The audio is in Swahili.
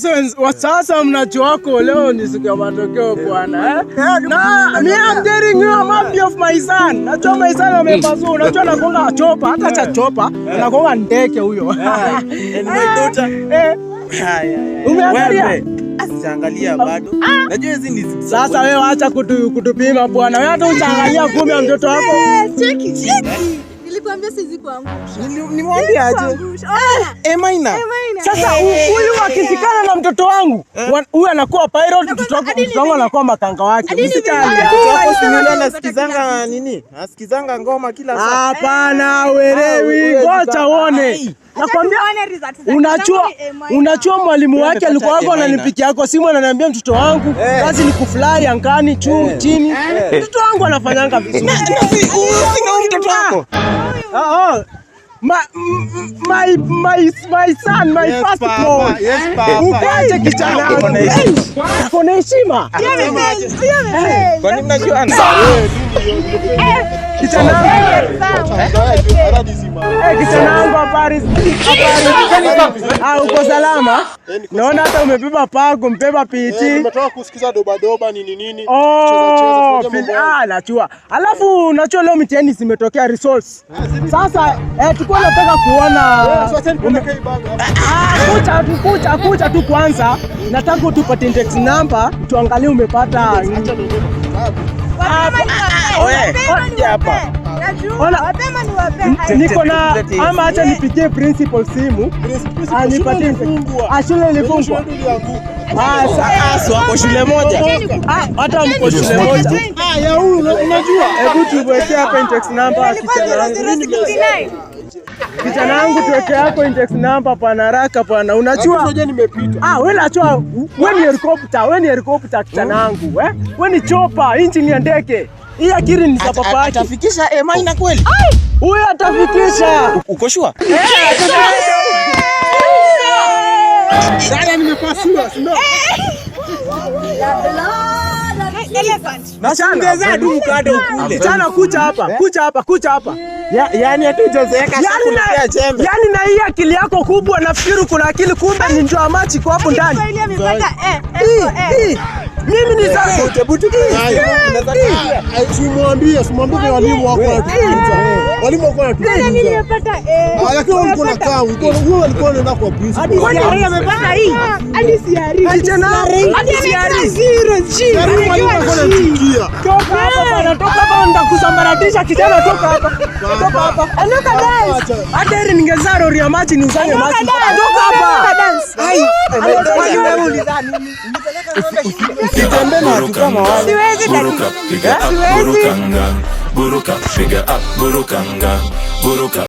Sasa mnajua wako leo ni siku ya matokeo, bwana, eh? Na me, I'm telling you, I'm happy of my son. Najua my son amepasua. Unajua anakuanga chopper, hata cha chopper, anakuanga ndege huyo. And my daughter. Eh, umeangalia? Wembe. Sijaangalia bado. Najua hizi ni Sasa wewe acha kutupima, bwana. Wewe hata uchaangalia 10 ya mtoto wako. Eh, cheki cheki. Nilikwambia siwezi kuangusha. Nimwambie aje? Kuangusha. Ona. A minor. Maina. Sasa huyu akishikana na mtoto wangu, huyu anakuwa pilot, hadi mtoto wangu anakuwa makanga wake. Hadi Msijali. Mtoto wako si yule anasikizanga nini? Anasikizanga ngoma kila saa. Hapana, uelewi. Ngoja uone. Nakwambia unajua unajua mwalimu wake alikuwa wako ananipigia yako simu, ananiambia mtoto wangu kazi ni kufly angani juu chini. Mtoto wangu anafanyanga vizuri. Sina huyu mtoto wako. Ah, ah. My son, my Yes, first papa. born. Yes, papa. Ukaje, kijana wangu? Uko na heshima. Ako na heshima. Kwani mnajuana? Kijana wangu. Eh, kijana wangu, habari? Habari. Ah, uko salama? Naona hata umebeba pago, mbeba PT. Nimetoka kusikiza doba doba, nini nini. Oh, Cheza cheza, mambo yangu. ah, najua. Alafu najua leo mitihani zimetokea, results. Sasa tulikuwa nataka kuona Sasa nipeleke hii bag hapa. Ah, kucha tu, kucha, kucha tu kwanza. Nataka utupate index number tuangalie umepata. Acha niondoke kwa kitabu. Oye, hapa. Ona. Niko na ama acha nipigie principal simu. Anipatie. Ah, shule ilifungwa. Shule ilianguka. Ah, Ah, so wako shule moja. Ah, hata mko shule moja. Ah, ya huyu unajua. Hebu tuwekee hapa index number, kijana wangu. Kijana wangu, tuweke yako index number, pana, haraka, pana. Unajua? Unajua nimepita. Ah, wewe najua wewe ni helicopter, wewe ni helicopter, kijana wangu, eh? Wewe ni chopper, engine ya ndege. Hii akili ni za baba yake. Atafikisha A minor kweli? Huyu atafikisha. Uko sure? Dada, nimepasua, si ndio? Na ungezaa tu mkate ukule. Kijana, kucha hapa, kucha hapa, kucha hapa. Yaani hatujazeeka Yaani kulipia na, jembe. yaani na hii akili yako kubwa nafikiri kuna akili, kumbe ni njoo machi kwa hapo ndani. Hii, mimi ni sasa. Simwambie, simwambie kwa walimu wako wanatufunza. Walimu wako wanatufunza. Ah, lakini wewe ulikuwa unakaa, wewe ulikuwa unaenda kwa principal. Kijana, hadi CRE. Yaani mwalimu alikuwa ananichukia. Toka hapa bana, toka hapa, nitakusambaratisha, kijana, toka hapa. Toka hapa. Acha. Hata heri ningezaa lori ya maji niuzange maji. Toka hapa. Ai, Usitembee na watu kama wale. Buruka, piga up, burukanga. Buruka, piga up, burukanga. Buruka.